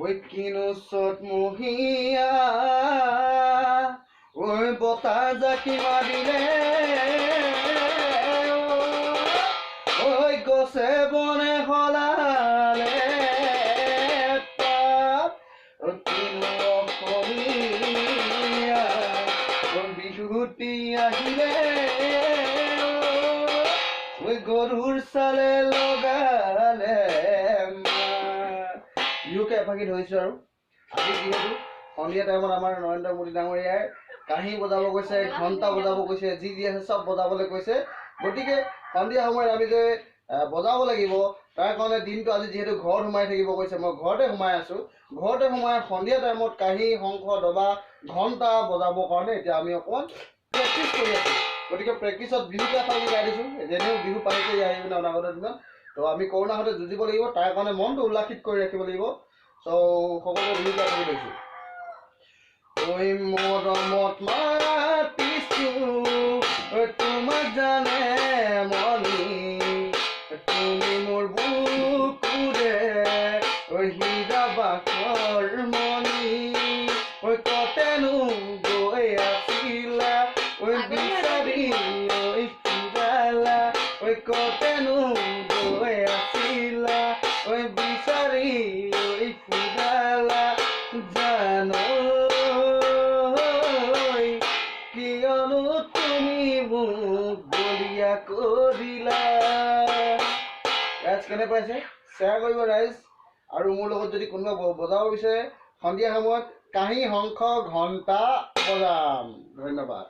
ঐ কিনো চ'তমহীয়া ঐ বতাহ জাকি মাৰিলে, ঐ গছে বনে সলালে পাত। ঐ কিনো অসমীয়া ঐ বিহুটি আহিলে, ঐ গৰুৰ চালে লগালে। বিহুকে এফাকি ধৰিছোঁ আৰু আজি যিহেতু সন্ধিয়া টাইমত আমাৰ নৰেন্দ্ৰ মোদী ডাঙৰীয়াই কাঁহী বজাব কৈছে, ঘণ্টা বজাব কৈছে, যি যি আছে চব বজাবলৈ কৈছে। গতিকে সন্ধিয়া সময়ত আমি যে বজাব লাগিব, তাৰ কাৰণে দিনটো আজি যিহেতু ঘৰত সোমাই থাকিব কৈছে, মই ঘৰতে সোমাই আছোঁ। ঘৰতে সোমাই সন্ধিয়া টাইমত কাঁহী, শংখ, দবা, ঘণ্টা বজাবৰ কাৰণে এতিয়া আমি অকণমান প্ৰেক্টিচ কৰি আছোঁ। গতিকে প্ৰেক্টিচত বিহুকে এফাকি গাই দিছোঁ। যেনেও বিহু পাৰি আহিব ন অনাগত দিনত, তো আমি কৰোণাৰ সৈতে যুঁজিব লাগিব, তাৰ কাৰণে মনটো উল্লাসিত কৰি ৰাখিব লাগিব। চ' সকলোৱে বিহুকে এফাকি লৈছোঁ। ঐ মৰমত মাতিছো ঐ তোমাক জানে মনি, তুমি মোৰ বুকুৰে ঐ হীৰা বাখৰ মণি। ঐ কতেনো গৈ আছিলা ঐ বিচাৰি ঐ ফুৰালা, ঐ কতেনো গৈ আছিলা ঐ বিচাৰি ঐ ফুৰালা। জানো কিয়নো তুমি মোক বলিয়া কৰিলা। ৰাইজ কেনে পাইছে শ্বেয়াৰ কৰিব ৰাইজ, আৰু মোৰ লগত যদি কোনোবা বজাব বিচাৰে সন্ধিয়া সময়ত কাঁহী, শংখ, ঘণ্টা বজাম। ধন্যবাদ।